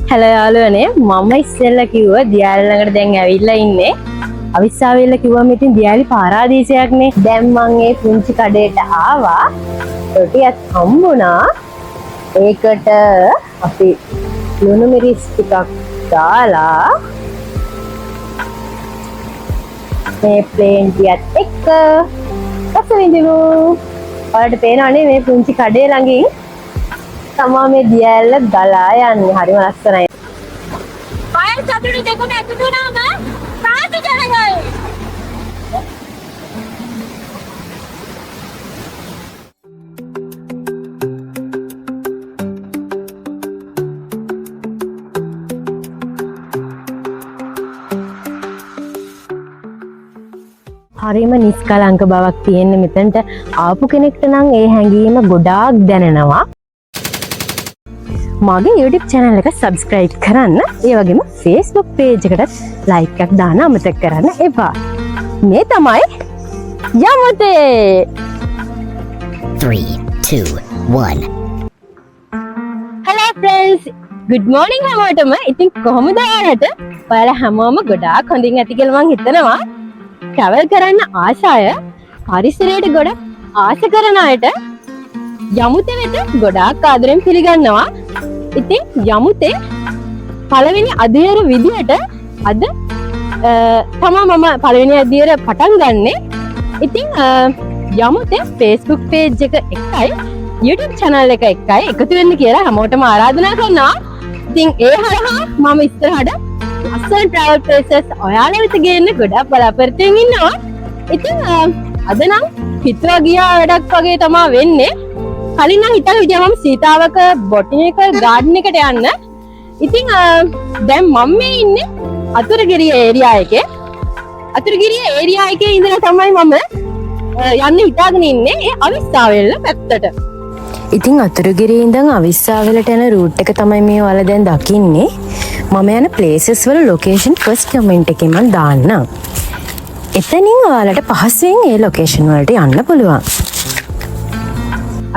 Hello යාළුවනේ, මම ඉස්සෙල්ලා කිව්ව දියාලි ළඟට දැන් ඇවිල්ලා ඉන්නේ. අවිස්සාවේල්ල කිව්වම ඉතින් දියාලි පාරාදීසයක්නේ. දැන් මං ඒ පුංචි කඩේට ආවා. රොටියක් හම්බුණා. ඒකට අපි ලුණු මිරිස් ටිකක් දාලා මේ ප්ලේන් ටියත් එක්ක රස විඳිමු. ඔයාලට පේනවනේ මේ පුංචි කඩේ ළඟින් තමා මේ දියැල්ල ගලා යන්නේ. හරිම ලස්සනයි. පය සතුටු දෙකම එකතු වුණාම සාදු ජනකයි. හරිම නිස්කලංක බවක් තියෙන මෙතනට ආපු කෙනෙක්ට නම් ඒ හැඟීම ගොඩාක් දැනෙනවා. මගේ YouTube channel එක subscribe කරන්න, ඒ වගේම Facebook page එකටත් like එකක් දාන්න අමතක කරන්න එපා. මේ තමයි යමුතේ. 3, 2, 1. Hello friends, good morning හැමෝටම. ඉතින් කොහොමද ඔයාලට? ඔයාලා හැමෝම ගොඩාක් හොඳින් ඇති කියලා මං හිතනවා. ට්‍රැවල් කරන්න ආස අය, පරිසරයට ගොඩක් ආස කරන අයට යමුතේ වෙත ගොඩාක් ආදරෙන් පිළිගන්නවා. ඉතින් යමුතේ පළවෙනි අදියර විදියට අද තමා මම පළවෙනි අදියර පටන් ගන්නෙ. ඉතින් යමුතේ Facebook page එක එක්කයි YouTube channel එක එක්කයි එකතු වෙන්න කියලා හැමෝටම ආරාධනා කරනවා. ඉතින් ඒ හරහා මම ඉස්සරහට ලස්සන travel places ඔයාලා වෙත ගේන්න ගොඩක් බලාපොරොත්තු වෙමින් ඉන්නවා. ඉතින් අද නම් හිතුවා ගියා වැඩක් වගේ තමා වෙන්නේ. කලින් නම් හිතලා හිටියා මම සීතාවක බොටනිකල් ගාඩන් එකට යන්න. ඉතින් දැන් මම මේ ඉන්නේ අතුරුගිරිය ඒරියා එකේ. අතුරුගිරිය ඒරියා එකේ ඉඳලා තමයි මම යන්න හිතාගෙන ඉන්නේ ඒ අවිස්සාවේල්ල පැත්තට. ඉතින් අතුරුගිරියේ ඉඳන් අවිස්සාවේලට යන රූට් එක තමයි මේ ඔයාලා දැන් දකින්නේ. මම යන ප්ලේසස් වල ලොකේෂන් ෆස්ට් කමෙන්ට් එකේ මම දාන්නම්. එතනින් ඔයාලට පහසුවෙන් ඒ ලොකේෂන් වලට යන්න පුළුවන්.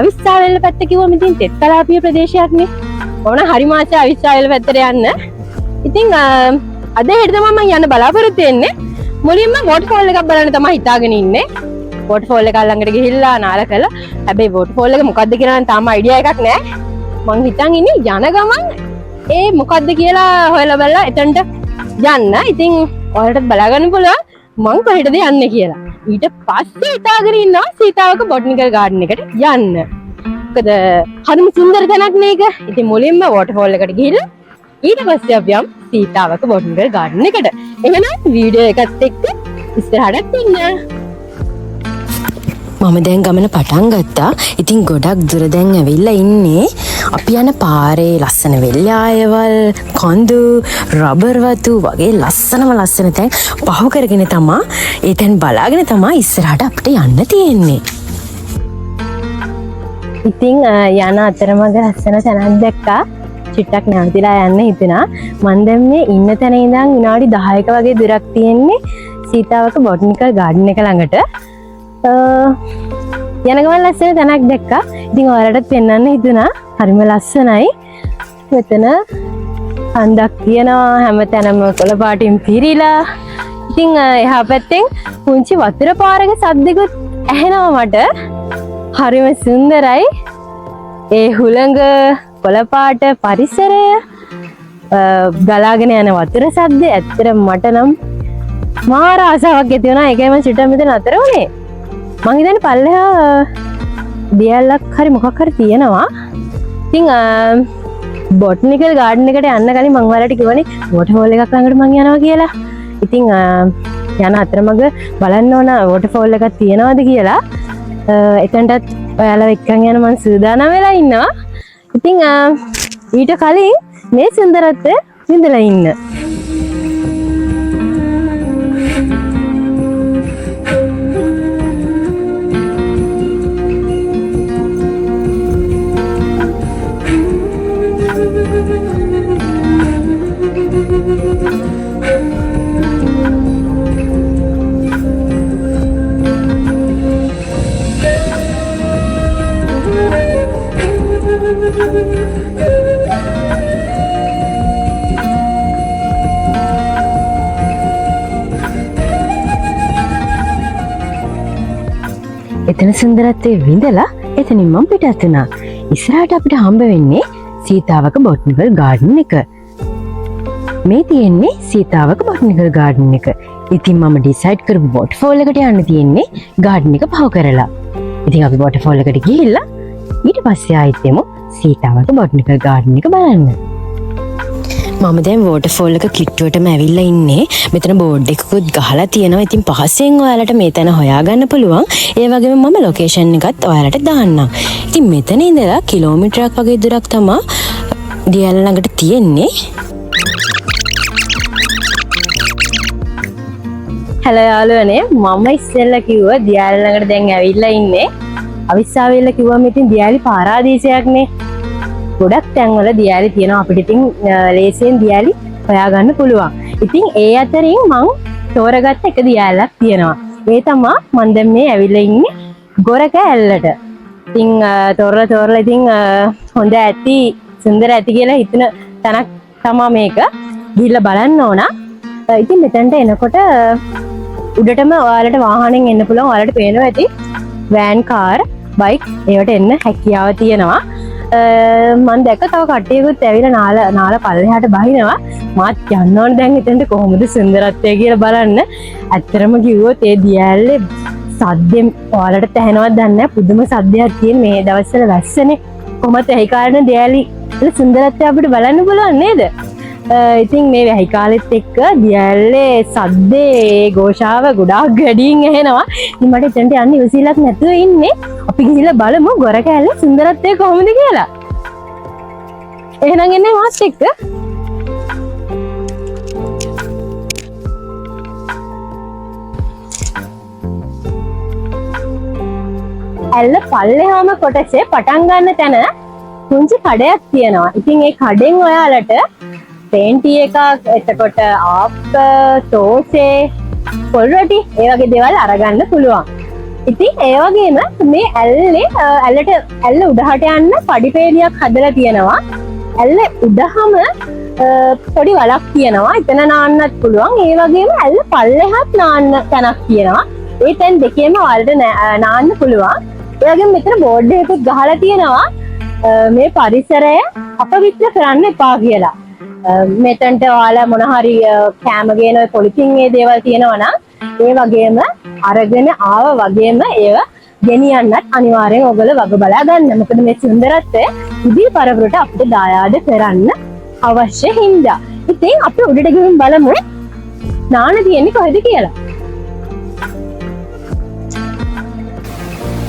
අවිස්සාවේල්ල පැත්ත කිව්වම ඉතින් තෙත් කලාපීය ප්‍රදේශයක් නේ. ඕන හරි මාසේ අවිස්සාවේල්ල පැත්තට යන්න. ඉතින් අද හෙට තමයි මම යන්න බලාපොරොත්තු වෙන්නේ. මුලින්ම වෝටර්ෆෝල් එකක් බලන්න තමයි හිතාගෙන ඉන්නේ. වෝටර්ෆෝල් එක ළඟට ගිහිල්ලා නාල කළා. හැබැයි වෝටර්ෆෝල් එක මොකද්ද කියලා නම් තාම අයිඩියා එකක් නෑ. මං හිතන් ඉන්නේ යන ගමන් ඒ මොකද්ද කියලා හොයලා බලලා එතනට යන්න. ඉතින් ඔයාලටත් බලා ගන්න පුළුවන් මං කොහෙටද යන්නේ කියලා. ඊට පස්සේ හිතාගෙන ඉන්නවා සීතාවක බොටනිකල් ගාඩන් එකට යන්න. මොකද හරිම සුන්දර තැනක් නේ ඒක. ඉතින් මුලින්ම වෝටර්ෆෝල් එකට ගිහිල්ලා ඊට පස්සේ අපි යමු සීතාවක බොටනිකල් ගාඩන් එකට. එහෙනම් වීඩියෝ එකත් එක්ක ඉස්සරහටත් ඉන්න. මම දැන් ගමන පටන් ගත්තා. ඉතින් ගොඩක් දුර දැන් ඇවිල්ලා ඉන්නේ. අපි යන පාරේ ලස්සන වෙල්යායවල්, කඳු, රබර් වතු වගේ ලස්සනම ලස්සන තැන් පහු කරගෙන තමා, ඒ තැන් බලාගෙන තමා ඉස්සරහට අපිට යන්න තියෙන්නේ. ඉතින් යන අතරමඟ ලස්සන තැනක් දැක්කා. චුට්ටක් නැවතිලා යන්න හිතුණා. මං දැන් මේ ඉන්න තැන ඉඳන් විනාඩි 10ක වගේ දුරක් තියෙන්නේ සීතාවක බොටනිකල් ගාඩන් එක ළඟට. යන ගමන් ලස්සන තැනක් දැක්කා. ඉතින් ඔයාලටත් පෙන්වන්න හිතුණා. හරිම ලස්සනයි. මෙතන කන්දක් තියෙනවා, හැම තැනම කොළ පාටින් පිරීලා. ඉතින් එහා පැත්තෙන් පුංචි වතුර පාරක සද්දකුත් ඇහෙනවා මට. හරිම සුන්දරයි. ඒ හුළඟ, කොළ පාට, පරිසරය, ගලාගෙන යන වතුර සද්ද ඇත්තට මට නම් මාර ආසාවක් ඇති වුණා. ඒකයි මං චුට්ටක් මෙතන නතර වුණේ. මං හිතන්නේ පල්ලෙහා දියැලක් හරි මොකක් හරි තියෙනවා. ඉතින් බොටනිකල් ගාඩන් එකට යන්න කලින් මං ඔයාලට කිව්වනේ වෝටර්ෆෝල් එකක් ළඟට මං යනවා කියලා. ඉතින් යන අතරමඟ බලන්න ඕන වෝටර්ෆෝල් එකක් තියෙනවද කියලා. එතනටත් ඔයාලව එක්කන් යන මං සූදානම් වෙලා ඉන්නවා. ඉතින් ඊට කලින් මේ සුන්දරත්වය විඳලා ඉන්න. එතන සුන්දරත්වය විඳලා එතනින් මම පිටත් වුණා. ඉස්සරහට අපිට හම්බ වෙන්නේ සීතාවක බොටනිකල් ගාඩන් එක. මේ තියෙන්නේ සීතාවක බොටනිකල් ගාඩන් එක. ඉතින් මම ඩිසයිඩ් කරපු වෝටර්ෆෝල් එකට යන්න තියෙන්නේ ගාඩන් එක පහු කරලා. ඉතින් අපි වෝටර්ෆෝල් එකට ගිහිල්ලා ඊට පස්සේ ආයෙත් එමු සීතාවක බොටනිකල් ගාඩන් එක බලන්න. මම දැන් වෝටර්ෆෝල් එක කිට්ටුවටම ඇවිල්ලා ඉන්නේ. මෙතන බෝඩ් එකකුත් ගහලා තියෙනවා. ඉතින් පහසෙන් ඔයාලට මේ තැන හොයාගන්න පුළුවන්. ඒ වගේම මම ලොකේෂන් එකත් ඔයාලට දාන්නම්. ඉතින් මෙතන ඉඳලා කිලෝමීටරයක් වගේ දුරක් තමා දියැල ළඟට තියෙන්නේ. හැලෝ යාළුවනේ, මම ඉස්සෙල්ලා කිව්වා දියැල ළඟට දැන් ඇවිල්ලා ඉන්නේ. අවිස්සාවේල්ල කිව්වම ඉතින් දියැලි පාරාදීසයක්නේ. ගොඩක් තැන්වල දියැලි තියෙනවා. අපිට ඉතින් ලේසියෙන් දියැලි හොයාගන්න පුළුවන්. ඉතින් ඒ අතරින් මං තෝරගත්ත එක දියැලක් තියෙනවා. ඒ තමා මං දැන් මේ ඇවිල්ලා ඉන්නේ ගොරක ඇල්ලට. ඉතින් තෝරලා තෝරලා ඉතින් හොඳ ඇති සුන්දර ඇති කියලා හිතන තැනක් තමා මේක. ගිහිල්ලා බලන්න ඕන. ඉතින් මෙතනට එනකොට උඩටම ඔයාලට වාහනෙන් එන්න පුළුවන්. ඔයාලට පේනවා ඇති වෑන්, කාර්, බයික් ඒවට එන්න හැකියාව තියෙනවා. මං දැක්ක තව කට්ටියකුත් ඇවිල්ලා නාල නාල පල්ලෙහාට බහිනවා. මාත් යන්න ඕන දැන් එතනට කොහොමද සුන්දරත්වය කියලා බලන්න. ඇත්තටම කිව්වොත් ඒ දියැලේ සද්දෙන් ඔයාලට ඇහෙනවද දන්නේ නැහැ. පුදුම සද්දයක් තියෙන මේ දවස්වල වැස්සනේ. කොහොමත් වැහි කාලේ දියැලි වල සුන්දරත්වය අපිට බලන්න පුළුවන් නේද? ඉතින් මේ වැහි කාලෙත් එක්ක දියැලේ සද්දේ ඒ ഘോഷාව ගොඩාක් වැඩියෙන් ඇහෙනවා. ඉතින් මට එතනට යන්න ඉවසිල්ලක් නැතුව ඉන්නේ. අපි ගිහිල්ලා බලමු ගොරකැල්ලේ සුන්දරත්වය කොහොමද කියලා. එහෙනම් එන්නේ මාත් එක්ක. ඇල්ල පල්ලෙහාම කොටසේ පටන් ගන්න තැන පුංචි කඩයක් තියෙනවා. ඉතින් ඒ කඩෙන් ඔයාලට පේන්ටි එකක්, එතකොට ආප්ප, තෝසේ, පොල් රොටි ඒ වගේ දේවල් අරගන්න පුළුවන්. ඉතින් ඒ වගේම මේ ඇල්ලේ ඇල්ලට ඇල්ල උඩහට යන්න පඩිපේලියක් හදලා තියෙනවා. ඇල්ල උඩහම පොඩි වලක් තියෙනවා. එතන නාන්නත් පුළුවන්. ඒ වගේම ඇල්ල පල්ලෙහාත් නාන්න තැනක් තියෙනවා. ඒ තැන් දෙකේම ඔයාලට නාන්න පුළුවන්. ඒ වගේම මෙතන බෝඩ් එකකුත් ගහලා තියෙනවා මේ පරිසරය අපවිත්‍ර කරන්න එපා කියලා. මෙතනට ඔයාලා මොන හරි කෑම ගේන ඔය පොලිතින් ඒ දේවල් තියෙනවා නම් ඒ වගේම අරගෙන ආව වගේම ඒව ගෙනියන්නත් අනිවාර්යෙන් ඔයගොල්ලෝ වග බලා ගන්න. මොකද මේ සුන්දරත්වය ඉදිරි පරපුරට අපිට දායාද කරන්න අවශ්‍ය හින්දා. ඉතින් අපි උඩට ගිහින් බලමු නාන තියෙන්නේ කොහෙද කියලා.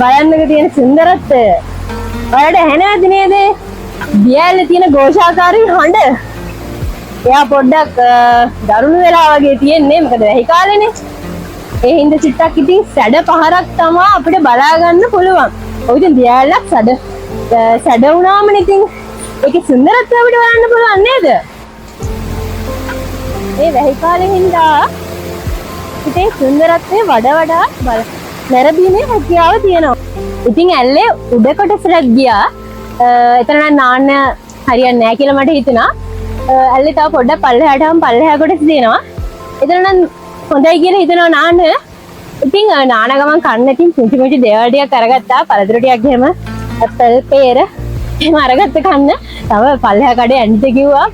බලන්නකෝ තියෙන සුන්දරත්වය. ඔයාලට ඇහෙනවද නේද? දියැලේ තියෙන ഘോഷාකාරී හඬ. එයා පොඩ්ඩක් දරුණු වෙලා වගේ තියෙන්නේ. මොකද වැහි කාලේනේ. ඒ හින්දා චුට්ටක් ඉතින් සැඩ පහරක් තමා අපිට බලා ගන්න පුළුවන්. ඔය ඉතින් දියැලක් සැඩ සැඩ වුණාමනේ ඉතින් ඒකේ සුන්දරත්වය අපිට බලන්න පුළුවන් නේද? මේ වැහි කාලේ හින්දා ඉතින් සුන්දරත්වය වඩා වඩා නැරඹීමේ හැකියාව තියෙනවා. ඉතින් ඇල්ලේ උඩ කොටසට ගියා. එතන නම් නාන්න හරියන්නේ නැහැ කියලා මට හිතුණා. ඇල්ලේ තව පොඩ්ඩක් පල්ලෙහාට ආවම පල්ලෙහා කොටස තියෙනවා. එතන නම් හොඳයි කියලා හිතනවා නාන්න. ඉතින් නාන ගමන් කන්න ඉතින් පුංචි පුංචි දේවල් ටිකක් අරගත්තා. පළතුරු ටිකක් එහෙම ඇපල් පේර එහෙම අරගත්ත කන්න. තව පල්ලෙහා කඩේ ඇන්ටිට කිව්වා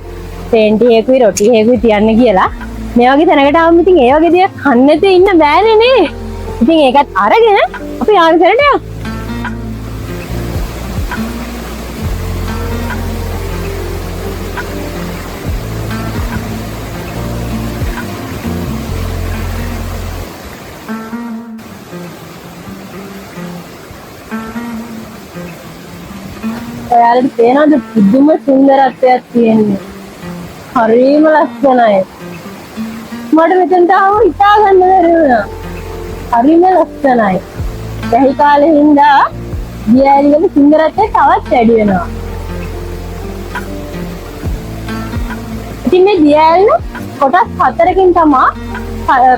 පේන්ටි එකකුයි රොටි එකකුයි තියන්න කියලා. මේ වගේ තැනකට ආවම ඉතින් ඒ වගේ දේවල් කන්න නැතුව ඉන්න බෑනේ නේ. ඉතින් ඒකත් අරගෙන අපි ආන තැනට යමු. ඔයාලට පේනවද පුදුම සුන්දරත්වයක් තියෙන්නේ. හරිම ලස්සනයි. මට මෙතනට ආවම හිතා ගන්න බැරි වුණා. හරිම ලස්සනයි. වැහි කාලේ හින්දා දියැලි වල සුන්දරත්වය තවත් වැඩි වෙනවා. ඉතින් මේ දියැලි කොටස් හතරකින් තමා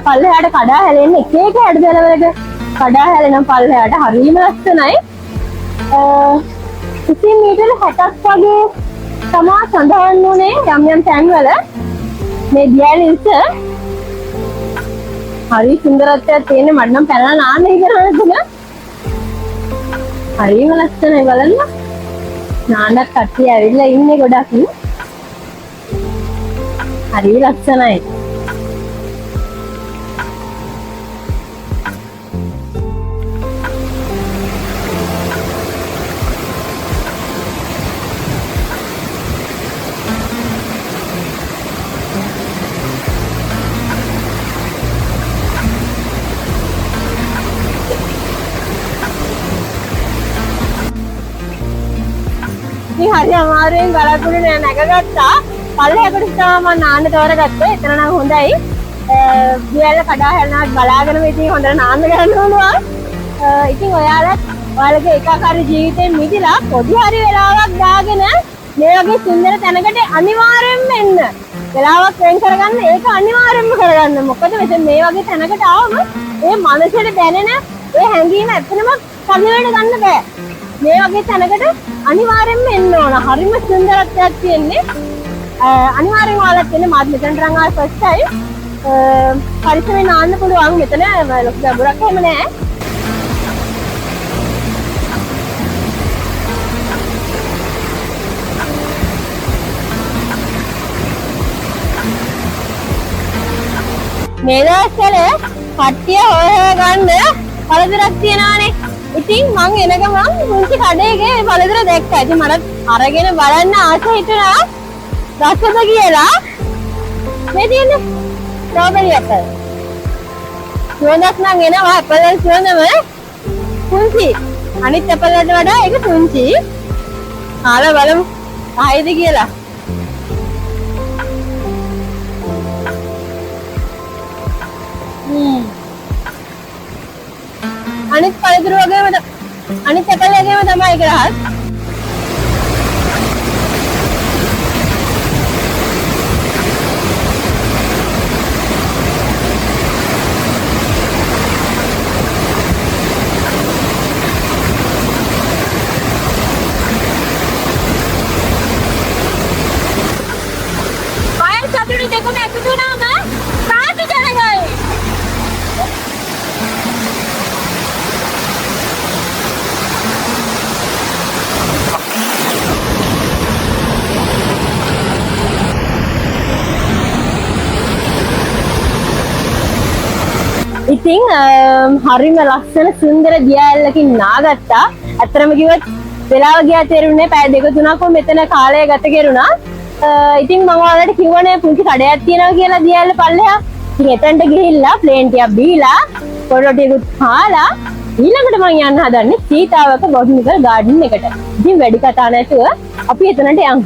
පල්ලෙහාට කඩා හැලෙන්නේ. එක එක හැඩතලවලට කඩා හැලෙන පල්ලෙහාට හරිම ලස්සනයි. ඉතින් මීටර 60ක් වගේ තමා සඳහන් වුණේ යම් යම් තැන්වල මේ දියැලි උස. හරි සුන්දරත්වයක් තියෙන. මට නම් පැනලා නාන්න හිතෙනවා නේද? හරිම ලස්සනයි බලන්න. නාන්නත් කට්ටිය ඇවිල්ලා ඉන්නේ ගොඩක්. හරි ලස්සනයි. ඉතින් හරි අමාරුවෙන් ගලක් උඩ නැගගත්තා. පල්ලෙහාකට තමයි මම නාන්න තෝරගත්තේ. එතන නම් හොඳයි. දියැල්ල කඩා හැලෙනවත් බලාගෙනම ඉතින් හොඳට නාන්න ගන්න පුළුවන්. ඉතින් ඔයාලත් ඔයාලගේ ඒකාකාරී ජීවිතයෙන් මිදලා පොඩි හරි වෙලාවක් දාගෙන මේ වගේ සුන්දර තැනකට අනිවාර්යෙන්ම එන්න. වෙලාවක් වෙන් කරගන්න, ඒක අනිවාර්යෙන්ම කරගන්න. මොකද මෙතන මේ වගේ තැනකට ආවම ඒ මනසට දැනෙන ඒ හැඟීම ඇත්තටම කලියට ගන්න බෑ. මේ වගේ තැනකට අනිවාර්යෙන්ම එන්න ඕන. හරිම සුන්දරත්වයක් තියෙන්නේ. අනිවාර්යෙන්ම ඔයාලත් එන්න. මාත් මෙතනට රන් ආවේ ෆස්ට් ටයිම්. පරිස්සමෙන් ආන්න පුළුවන්. මෙතන ලොකු ගැඹුරක් එහෙම නෑ. මේ දවස්වල කට්ටිය හොය හොය ගන්න පළතුරක් තියෙනවානේ. ඉතින් මං එන ගමන් පුංචි කඩේක මේ පළතුර දැක්කා. ඉතින් මට අරගෙන බලන්න ආස හිතුණා රසද කියලා. මේ තියෙන්නේ ස්ට්‍රෝබෙරි ඇපල්. සුවඳක් නම් එනවා ඇපල් වල සුවඳම පුංචි. අනිත් ඇපල් වලට වඩා ඒක පුංචි. කාලා බලමු ආයිද කියලා. අනිත් පළතුරු වගේම අනිත් ඇපල් වගේම තමයි ඒක රහස්. බය සතුටු දෙකම එකතු වුණාම සාතු ජනකයි. ඉතින් හරිම ලස්සන සුන්දර දිය ඇල්ලකින් නාගත්තා. ඇත්තටම කිව්වොත් වෙලාව ගියා තේරුන්නේ පැය දෙක තුනක්ම මෙතන කාලය ගත කෙරුණා. ඉතින් මම ඔයාලට කිව්වනේ පුංචි කඩයක් තියෙනවා කියලා දිය ඇල්ල පල්ලෙහා. ඉතින් එතනට ගිහිල්ලා ප්ලේන් ටිකක් බීලා පොඩි ටිකකුත් කාලා ඊළඟට මං යන්න හදන්නේ සීතාවක බොටනිකල් ගාඩන් එකට. ඉතින් වැඩි කතා නැතුව අපි එතනට යමු.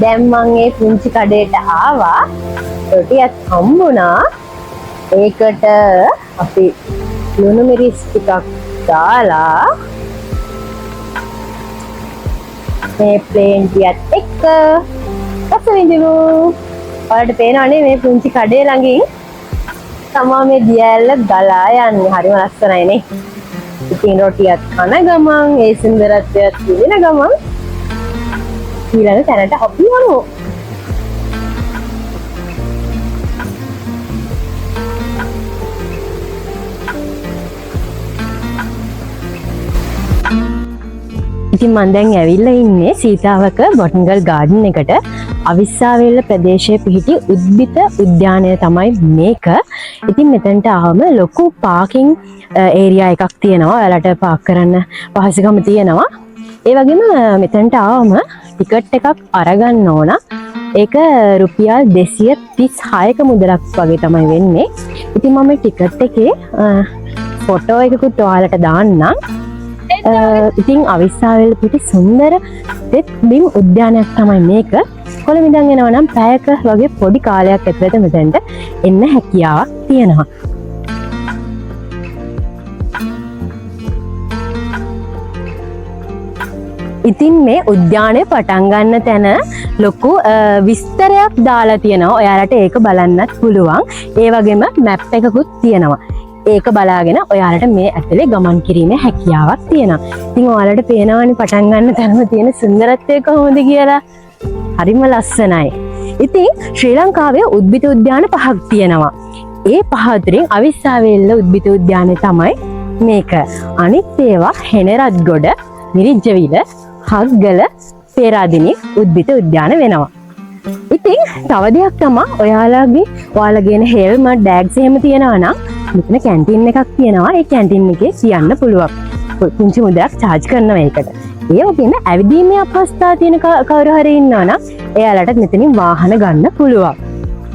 දැන් මං ඒ පුංචි කඩේට ආවා. රොටියක් හම්බුණා. ඒකට අපි ලුණු මිරිස් ටිකක් දාලා මේ ප්ලේන් ටිකත් එක්ක රස විඳිමු. ඔයාලට පේනවනේ මේ පුංචි කඩේ ළඟින් තමා මේ දිය ඇල්ල ගලා යන්නේ. හරිම ලස්සනයි නේ. ඉතින් රොටියත් කන ගමන් ඒ සුන්දරත්වයත් විඳින ගමන් ඊළඟ තැනට අපි යමු. ඉතින් මං දැන් ඇවිල්ලා ඉන්නේ සීතාවක බොටනිකල් ගාඩන් එකට. අවිස්සාවේල්ල ප්‍රදේශයේ පිහිටි උද්භිත උද්‍යානය තමයි මේක. ඉතින් මෙතනට ආවම ලොකු පාකින් ඒරියා එකක් තියෙනවා. ඔයාලට පාක් කරන්න පහසුකම තියෙනවා. ඒ වගේම මෙතනට ආවම ටිකට් එකක් අරගන්න ඕන. ඒක රුපියල් 236ක මුදලක් වගේ තමයි වෙන්නේ. ඉතින් මම මේ ටිකට් එකේ ෆොටෝ එකකුත් ඔයාලට දාන්නම්. ඉතින් අවිස්සාවේල්ල පිටි සුන්දර තෙත් බිම් උද්‍යානයක් තමයි මේක. කොළඹ ඉඳන් එනවා නම් පැයක වගේ පොඩි කාලයක් ඇතුළත මෙතනට එන්න හැකියාවක් තියෙනවා. ඉතින් මේ උද්‍යානය පටන් ගන්න තැන ලොකු විස්තරයක් දාලා තියෙනවා. ඔයාලට ඒක බලන්නත් පුළුවන්. ඒ වගේම මැප් එකකුත් තියෙනවා. ඒක බලාගෙන ඔයාලට මේ ඇතුලේ ගමන් කිරීමේ හැකියාවක් තියෙනවා. ඉතින් ඔයාලට පේනවනේ පටන් ගන්න තැනම තියෙන සුන්දරත්වය කොහොමද කියලා. හරිම ලස්සනයි. ඉතින් ශ්‍රී ලංකාවේ උද්භිද උද්‍යාන පහක් තියෙනවා. ඒ පහ අතරින් අවිස්සාවේල්ල උද්භිද උද්‍යානය තමයි මේක. අනිත් ඒවා හෙනරත්ගොඩ, මිරිජ්ජවිල, හග්ගල, පේරාදෙණිය උද්භිද උද්‍යාන වෙනවා. ඉතින් තව දෙයක් තමා ඔයාලගේ හෙල්මට් බෑග්ස් එහෙම තියෙනවා නම් මෙතන කැන්ටින් එකක් තියෙනවා. ඒ කැන්ටින් එකේ තියන්න පුළුවන්. පුංචි මුදලක් චාර්ජ් කරනවා ඒකට. ඒ වගේම ඇවිදීමේ අපහසුතාව තියෙන කවුරු හරි ඉන්නවා නම් එයාලටත් මෙතනින් වාහන ගන්න පුළුවන්.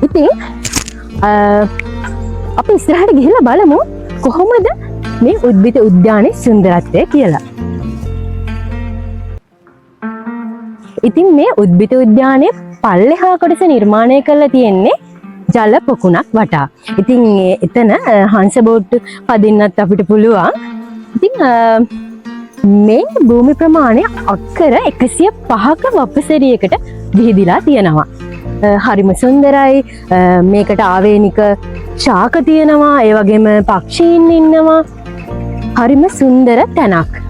ඉතින් අපි ඉස්සරහට ගිහිල්ලා බලමු කොහොමද මේ උද්භිද උද්‍යානයේ සුන්දරත්වය කියලා. ඉතින් මේ උද්භිද උද්‍යානයේ පල්ලෙහා කොටස නිර්මාණය කරලා තියෙන්නේ ජල පොකුණක් වටා. ඉතින් එතන හංස බෝට්ටු පදින්නත් අපිට පුළුවන්. ඉතින් මේ භූමි ප්‍රමාණය අක්කර 105ක වපසරියකට විහිදිලා තියෙනවා. හරිම සුන්දරයි. මේකට ආවේනික ශාක තියෙනවා. ඒ වගේම පක්ෂීන් ඉන්නවා. හරිම සුන්දර තැනක්.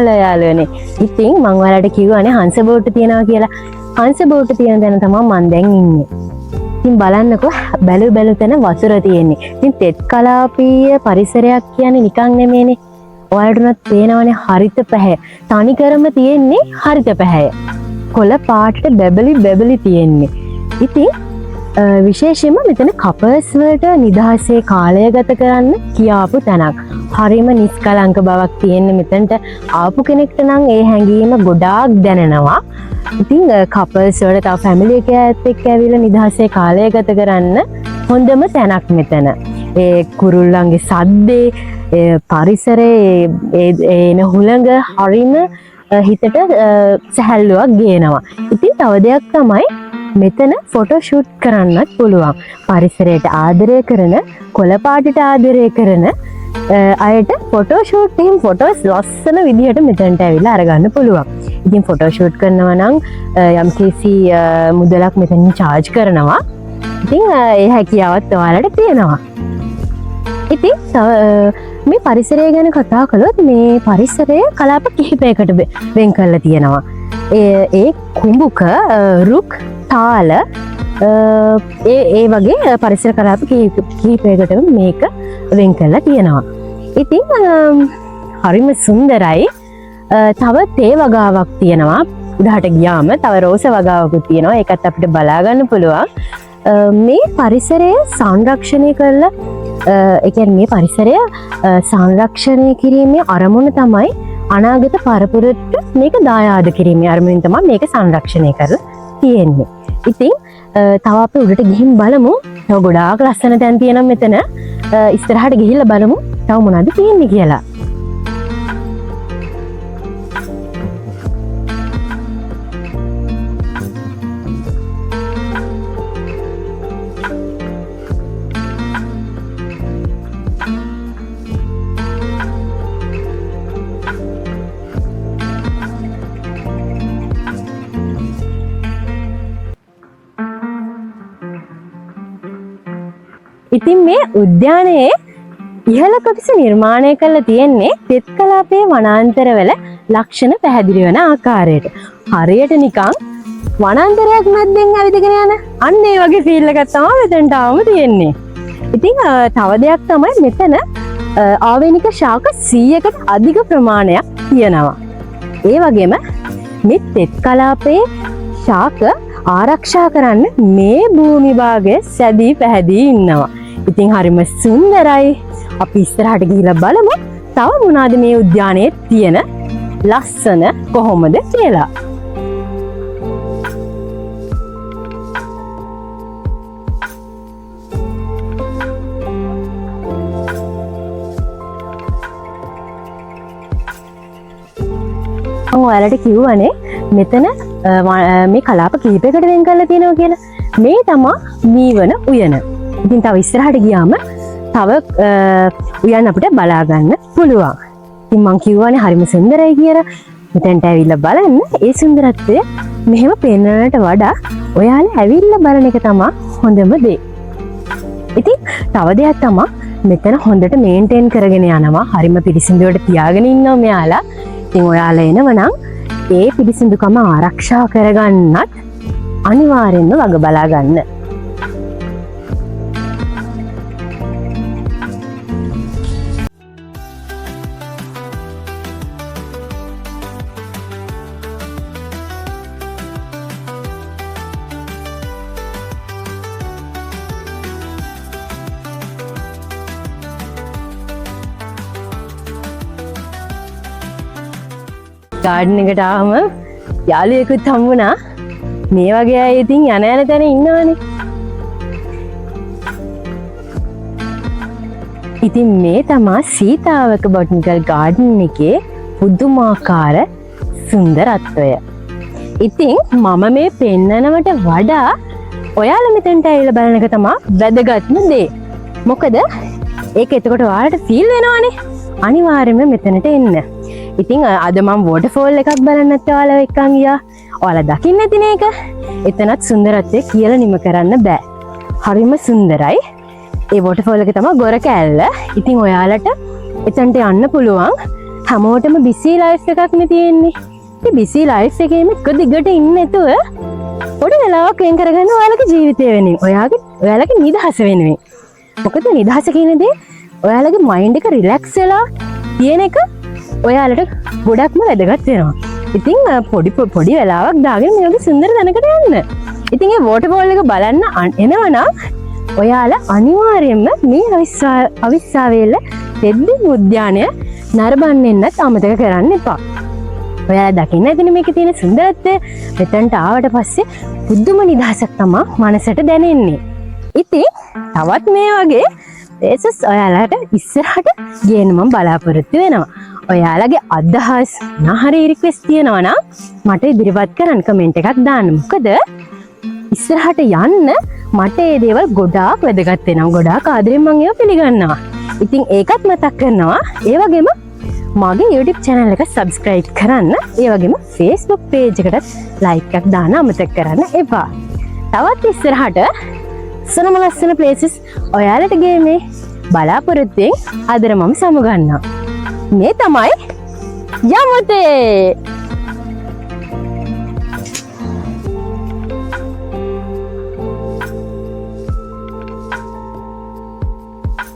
හලෝ යාළුවනේ. ඉතින් මං ඔයාලට කිව්වනේ හංස බෝට්ටු තියනවා කියලා. හංස බෝට්ටු තියෙන තැන තමයි මං දැන් ඉන්නේ. ඉතින් බලන්නකෝ බැලු බැලු තැන වතුර තියෙන්නේ. ඉතින් තෙත් කලාපීය පරිසරයක් කියන්නේ නිකන් නෙමෙයිනේ. ඔයාලට උනත් පේනවනේ හරිත පැහැය. තනිකරම තියෙන්නේ හරිත පැහැය. කොළ පාටට බැබලි බැබලි තියෙන්නේ. ඉතින් විශේෂයෙන්ම මෙතන කපල්ස් වලට නිදහසේ කාලය ගත කරන්න කියාපු තැනක්. හරිම නිස්කලංක බවක් තියෙන මෙතනට ආපු කෙනෙක්ට නම් ඒ හැඟීම ගොඩාක් දැනෙනවා. ඉතින් කපල්ස් වලට තව ෆැමිලි එකත් එක්ක ඇවිල්ලා නිදහසේ කාලය ගත කරන්න හොඳම තැනක් මෙතන. ඒ කුරුල්ලන්ගේ සද්දේ, ඒ පරිසරයේ, ඒ එන හුළඟ හරිම හිතට සැහැල්ලුවක් ගේනවා. ඉතින් තව දෙයක් තමයි මෙතන ෆොටෝ ෂූට් කරන්නත් පුළුවන්. පරිසරයට ආදරය කරන, කොළ පාටට ආදරය කරන අයට ෆොටෝ ෂූට් එහෙම ෆොටෝස් ලස්සන විදිහට මෙතනට ඇවිල්ලා අරගන්න පුළුවන්. ඉතින් ෆොටෝ ෂූට් කරනවා නම් යම්කිසි මුදලක් මෙතනින් චාර්ජ් කරනවා. ඉතින් ඒ හැකියාවත් ඔයාලට තියෙනවා. ඉතින් මේ පරිසරය ගැන කතා කළොත් මේ පරිසරය කලාප කිහිපයකට වෙන් කරලා තියෙනවා. ඒ කුඹුක රුක් තාල ඒ වගේ පරිසර කලාප කිහිපයකටම මේක වෙන් කරලා තියෙනවා. ඉතින් හරිම සුන්දරයි. තව තේ වගාවක් තියෙනවා. උඩහට ගියාම තව රෝස වගාවකුත් තියෙනවා. ඒකත් අපිට බලා ගන්න පුළුවන්. මේ පරිසරය සංරක්ෂණය කරලා, ඒ කියන්නේ මේ පරිසරය සංරක්ෂණය කිරීමේ අරමුණ තමයි අනාගත පරපුරට මේක දායාද කිරීමේ අරමුණින් තමයි මේක සංරක්ෂණය කරලා තියෙන්නේ. ඉතින් තව අපි උඩට ගිහින් බලමු. තව ගොඩාක් ලස්සන තැන් තියෙනවා මෙතන. ඉස්සරහට ගිහිල්ලා බලමු තව මොනවද තියෙන්නේ කියලා. ඉතින් මේ උද්‍යානයේ ඉහළ කොටස නිර්මාණය කරලා තියෙන්නේ තෙත් කලාපයේ වනාන්තරවල ලක්ෂණ පැහැදිලි වන ආකාරයට. හරියට නිකන් වනාන්තරයක් මැද්දෙන් ඇවිදගෙන යන අන්න ඒ වගේ ෆීල් එකක් තමයි මෙතනට ආවම තියෙන්නේ. ඉතින් තව දෙයක් තමයි මෙතන ආවේනික ශාක 100කට අධික ප්‍රමාණයක් තියෙනවා. ඒ වගේම මේ තෙත් කලාපයේ ශාක ආරක්ෂා කරන්න මේ භූමි භාගය සැදී පැහැදී ඉන්නවා. ඉතින් හරිම සුන්දරයි. අපි ඉස්සරහට ගිහිල්ලා බලමු තව මොනවද මේ උද්‍යානයේ තියෙන ලස්සන කොහොමද කියලා. මම ඔයාලට කිව්වනේ මෙතන මේ කලාප කිහිපයකට වෙන් කරලා තියෙනවා කියලා. මේ තමා මීවන උයන. ඉතින් තව ඉස්සරහට ගියාම තව උයන් අපිට බලා ගන්න පුළුවන්. ඉතින් මං කිව්වනේ හරිම සුන්දරයි කියලා. මෙතනට ඇවිල්ලා බලන්න ඒ සුන්දරත්වය මෙහෙම පෙන්වන්නට වඩා ඔයාලා ඇවිල්ලා බලන එක තමා හොඳම දේ. ඉතින් තව දෙයක් තමා මෙතන හොඳට මේන්ටේන් කරගෙන යනවා. හරිම පිරිසිදුවට තියාගෙන ඉන්නවා මෙයාලා. ඉතින් ඔයාලා එනවනම් ඒ පිරිසිදුකම ආරක්ෂා කරගන්නත් අනිවාර්යෙන්ම වග බලා ගන්න. ගාඩන් එකට ආවම යාළුවෙකුත් හම්බුණා. මේ වගේ අය ඉතින් යන යන තැන ඉන්නවනේ. ඉතින් මේ තමා සීතාවක බොටනිකල් ගාඩන් එකේ පුදුමාකාර සුන්දරත්වය. ඉතින් මම මේ පෙන්නනවට වඩා ඔයාලා මෙතනට ඇවිල්ලා බලන එක තමා වැදගත්ම දේ. මොකද ඒක එතකොට ඔයාලට ෆීල් වෙනවනේ. අනිවාර්යයෙන්ම මෙතනට එන්න. ඉතින් අද මම වෝටර්ෆෝල් එකක් බලන්නත් ඔයාලව එක්කන් ගියා. ඔයාලා දකින්න ඇතිනේ ඒක. එතනත් සුන්දරත්වය කියලා නිම කරන්න බෑ. හරිම සුන්දරයි. ඒ වෝටර්ෆෝල් එක තමයි ගොරකැල්ල. ඉතින් ඔයාලට එතනට යන්න පුළුවන්. හැමෝටම බිසි ලයිෆ් එකක් නේ තියෙන්නේ. ඉතින් බිසි ලයිෆ් එකේම එක දිගට ඉන්න නැතුව පොඩි වෙලාවක් වෙන් කරගන්න ඔයාලගේ ජීවිතය වෙනුවෙන්, ඔයාලගේ නිදහස වෙනුවෙන්. මොකද නිදහස කියන දේ ඔයාලගේ මයින්ඩ් එක රිලැක්ස් වෙලා තියෙන එක ඔයාලට ගොඩක්ම වැදගත් වෙනවා. ඉතින් පොඩි වෙලාවක් දාගෙන මේ වගේ සුන්දර තැනකට යන්න. ඉතින් ඒ වෝටර්ෆෝල් එක බලන්න එනවනම් ඔයාලා අනිවාර්යයෙන්ම මේ අවිස්සාවේල්ල තෙද්දින් උද්‍යානය නරඹන්න එන්නත් අමතක කරන්න එපා. ඔයාලා දකින්න ඇතිනේ මේකේ තියෙන සුන්දරත්වය. මෙතනට ආවට පස්සේ පුදුම නිදහසක් තමා මනසට දැනෙන්නේ. ඉතින් තවත් මේ වගේ ප්ලේසස් ඔයාලට ඉස්සරහට ගේන්න මම බලාපොරොත්තු වෙනවා. ඔයාලගේ අදහස් මොන හරි රික්වෙස්ට් තියෙනවා නම් මට ඉදිරිපත් කරන්න කමෙන්ට් එකක් දාන්න. මොකද ඉස්සරහට යන්න මට මේ දේවල් ගොඩාක් වැදගත් වෙනවා. ගොඩාක් ආදරෙන් මං ඒවා පිළිගන්නවා. ඉතින් ඒකත් මතක් කරනවා. ඒ වගේම මගේ YouTube channel එක subscribe කරන්න. ඒ වගේම Facebook page එකටත් like එකක් දාන්න අමතක කරන්න එපා. තවත් ඉස්සරහට ලස්සනම ලස්සන places ඔයාලට ගේමේ බලාපොරොත්තුවෙන් අදට මම සමුගන්නවා. මේ තමයි යමුතේ.